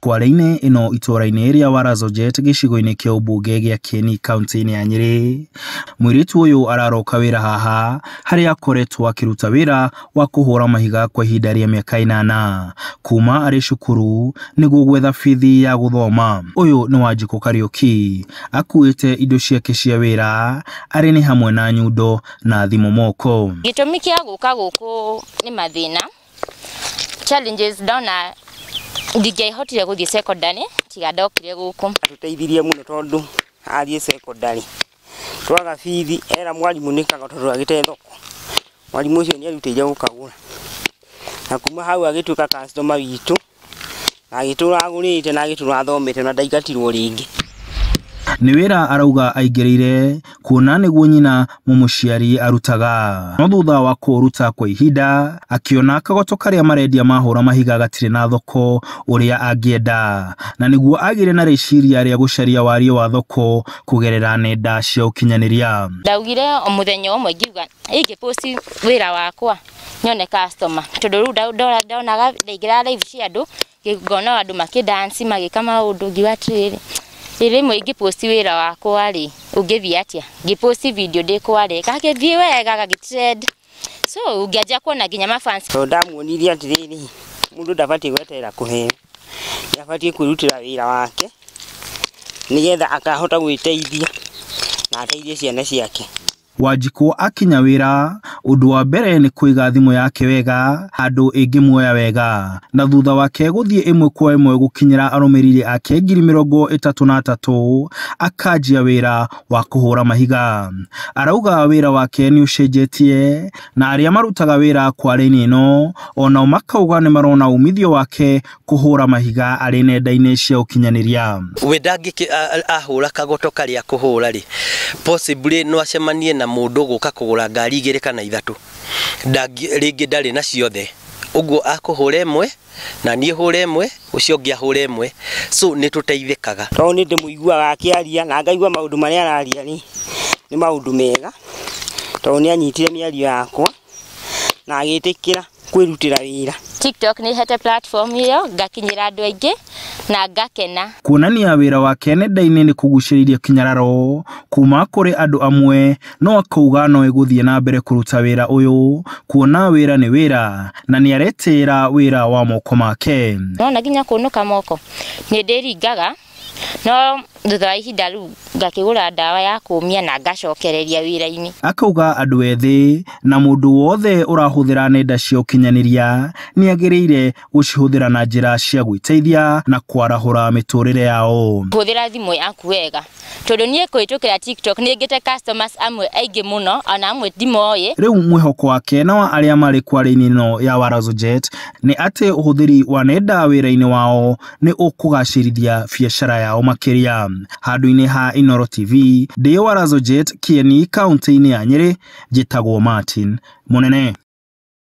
Kware-inĩ ĩno itũũra-inĩ rĩa Warazojet gĩcigo-inĩ kĩa ũmbunge gĩa Kieni kaunti-inĩ ya Nyĩrĩ. Mũirĩtu ũyũ araroka wĩra haha harĩa akoretwo akĩruta wĩra wa kũhũra mahiga kwa ihinda rĩa mĩaka 8 kuma arĩ cukuru nĩguo gwetha bithi ya gũthoma. Ũyũ nĩ Wanjikũ Kariũki akuĩte indo ciake cia wĩra arĩ nĩ hamwe na nyundo na thimũ moko. Gĩtũmi kĩa gũka gũkũ nĩ mathĩna, challenges ndona ndingĩahotire gũthiĩ secondary tiga ndokire gũkũ. Atũteithirie mũno tondũ athiĩ secondary twaga bithi era mwarimũ nĩ kagoto twagĩte thoko, mwarimũ ũcio nĩ erutĩire gũkagũra na kuma hau agĩtuĩka customer witũ na agĩtũra agũrĩte na agĩtũra athomete na ndaingatirwo rĩngĩ. Nĩ wĩra arauga aingĩrĩire kuona nĩguo nyina mũmũciari arutaga, no thutha wa kũũruta kwa ihinda akĩona kagoto karĩa marendia mahũra mahiga gatirĩ na thoko ũrĩa angĩenda, na nĩguo agĩre na rĩciria rĩa gũcaria wariĩ wa thoko kũgerera nenda cia ũkinyanĩria. Ndaugire o mũthenya ũmwe ngiuga ingĩpost wĩra wakwa nyone customer, tondũ rĩu ndonaga ndaingĩra live cia andũ ngona andũ makĩdance magĩka maũndũ, ngiuga atĩrĩrĩ, rĩmwe ingĩpost wĩra wakwa rĩ ũngĩthiĩ atĩa? Ngĩpost video ndĩ kware gagĩthiĩ wega gagĩtrend, so ngĩanjia kuona nginya mafans. Tondũ ndamuonirie atĩrĩrĩ, mũndũ ndabatiĩ gweterera kũheo, nĩabatiĩ kwĩrutĩra wĩra wake nĩgetha akahota gwĩteithia na ateithie ciana ciake. Wanjikũ akinya wĩra ũndũ wa mbere nĩ kũiga thimũ yake wega handũ ĩngĩmuoya wega, na thutha wake gũthiĩ ĩmwe kwa ĩmwe gũkinyĩra arũmĩrĩri ake 33,000 akanjia wĩra wa kũhũra mahiga. Arauga wĩra wake nĩ ũcenjetie na arĩa marutaga wĩra kware-inĩ ĩno onao makauga nĩ marona umithio wake kũhũra mahiga arĩ nenda-inĩ cia ũkinyanĩria. We ndangĩkĩ ahũra kagoto karĩa kũhũra rĩ, possibly no acemanie na mũndũ gũka kũgũra ngari 2 kana 3, rĩngĩ ndarĩ na ciothe, ũguo akũhũra ĩmwe na niĩ hũre ĩmwe, ũcio ũngĩ ahũre ĩmwe, so nĩ tũteithĩkaga. Tondũ nĩ ndĩmũiguaga akĩaria na ngaigua maũndũ marĩa araria rĩ nĩ maũndũ mega, tondũ nĩ anyitire mĩario yakwa na agĩtĩkĩra kwĩrutĩra wĩra. TikTok nĩ hete platform ĩyo ngakinyĩra andũ aingĩ na ngakena. Kuonania wĩra wake nenda-inĩ nĩ kũgucĩrĩria kĩnyararo kuma kũrĩ andũ amwe, no akauga no egũthiĩ na mbere kũruta wĩra ũyũ kuona wĩra nĩ wĩra na nĩ aretĩĩra wĩra wa moko make. Nona nginya kũnũka moko nĩ ndĩringaga, no thutha wa ihinda rĩu ngakĩgũra ndawa ya kũũmia na ngacokereria wĩra-inĩ. Akauga andũ ethĩ na mũndũ wothe ũrahũthĩra nenda cia ũkinyanĩria nĩ agĩrĩire gũcihũthĩra na njĩra cia gwĩteithia na kwarahũra mĩtũrĩre yao. Hũthĩra thimũ yaku wega, tondũ niĩ kũhĩtũkĩra TikTok nĩ ngĩte customers amwe aingĩ mũno ona amwe ndimoĩ. Rĩu mwĩhoko wake na wa arĩa marĩ kware-inĩ ĩno ya Warazojet nĩ atĩ ũhũthĩri wa nenda wĩra-inĩ wao nĩ ũkũgacĩrithia biacara yao makĩria. Handũ-inĩ ha Inooro TV, ndĩ Warazojet, Kieni, kaunti-inĩ ya Nyĩrĩ, njĩtagwo Martin Mũnene.